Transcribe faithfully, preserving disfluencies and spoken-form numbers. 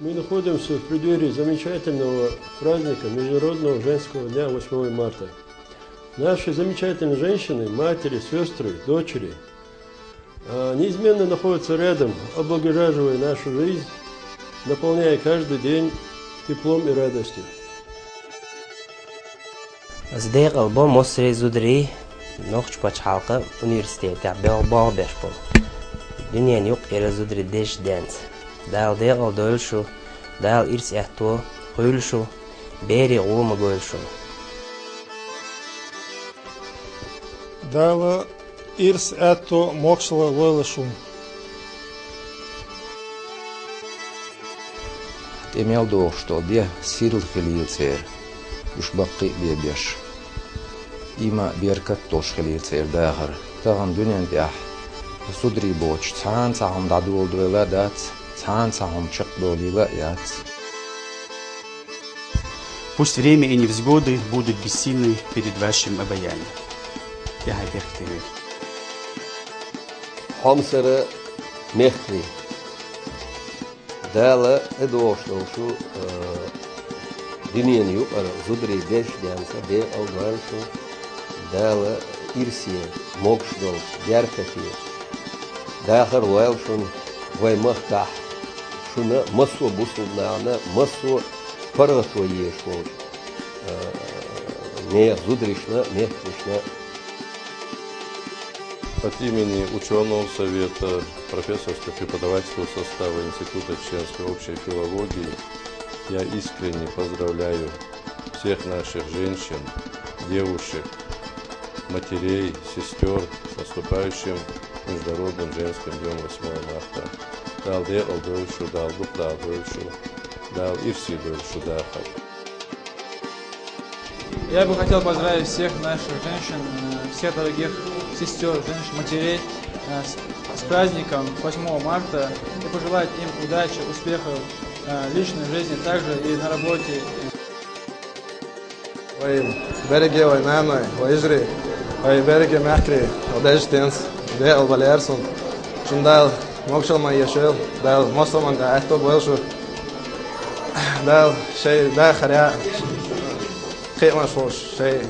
Мы находимся в преддверии замечательного праздника Международного женского дня восьмого марта. Наши замечательные женщины, матери, сестры, дочери, а, неизменно находятся рядом, облагораживая нашу жизнь, наполняя каждый день теплом и радостью. Аз декъала бо массарий зударий Нохч-пачхьалкхан университетехь бел болх беш болу. Дуьненан юкъара зударий дезачу денца. Дала декъала дойла шу, Дала ирс аьтто хуьйла шу, берийн гӀо ма гойла шуна. Дала ирс аьтто мокшалла лойла шуна. ТӀе мел дохуш долу де сирла хилийла церан, уьш баккхий а бен беш. Ийман а, беркат а долуш хилийла церан дахар. Тахана дуьнен тӀехь зударий боцуш цхьана цхьа хӀума дӀадоладойла а дац, цхьана цхьа хӀума чекхдолийла а яц. Пусть время и невзгоды будут бессильны перед вашим обаянием. Я хьайн пехкатеве. Хьомсара мехкарий. Дала тӀедогӀуш долчу, э, дуьненан юкъара зударий дезачу денца декъала дойла шу, Дала ирсе, могуш долчу, беркате дахар лойла шуна вайн махкахь, шуна массо а бусулба нахана, массо а паргӀато езаш волчу, э, нехан зударшна, мехкаршна. От имени учёного совета, профессорско-преподавательского состава Института чеченской общей филологии я искренне поздравляю всех наших женщин, девушек, матерей, сестёр с наступающим Международным женским днём восьмого марта. Дала декъала дойла шу, Дала дукха Дала дойла шу, Дала ирсе дойла шу дахар. Я бы хотел поздравить всех наших женщин, э, всех дорогих сестёр, женщин, матерей, э, с, с праздником восьмого марта и пожелать им удачи, успехов, э, в личной жизни, также и на работе. Вай берриге, вай наной, вай йижарий, вай берриге мехкарий, вай дезачу денца декъала валера суна. Шуна Дала могушалла ма ешийла, Дала массо а хӀуманна тӀехь аьтто бойла шу. Дала шайн дахар яа, кхиамаш волуш шайн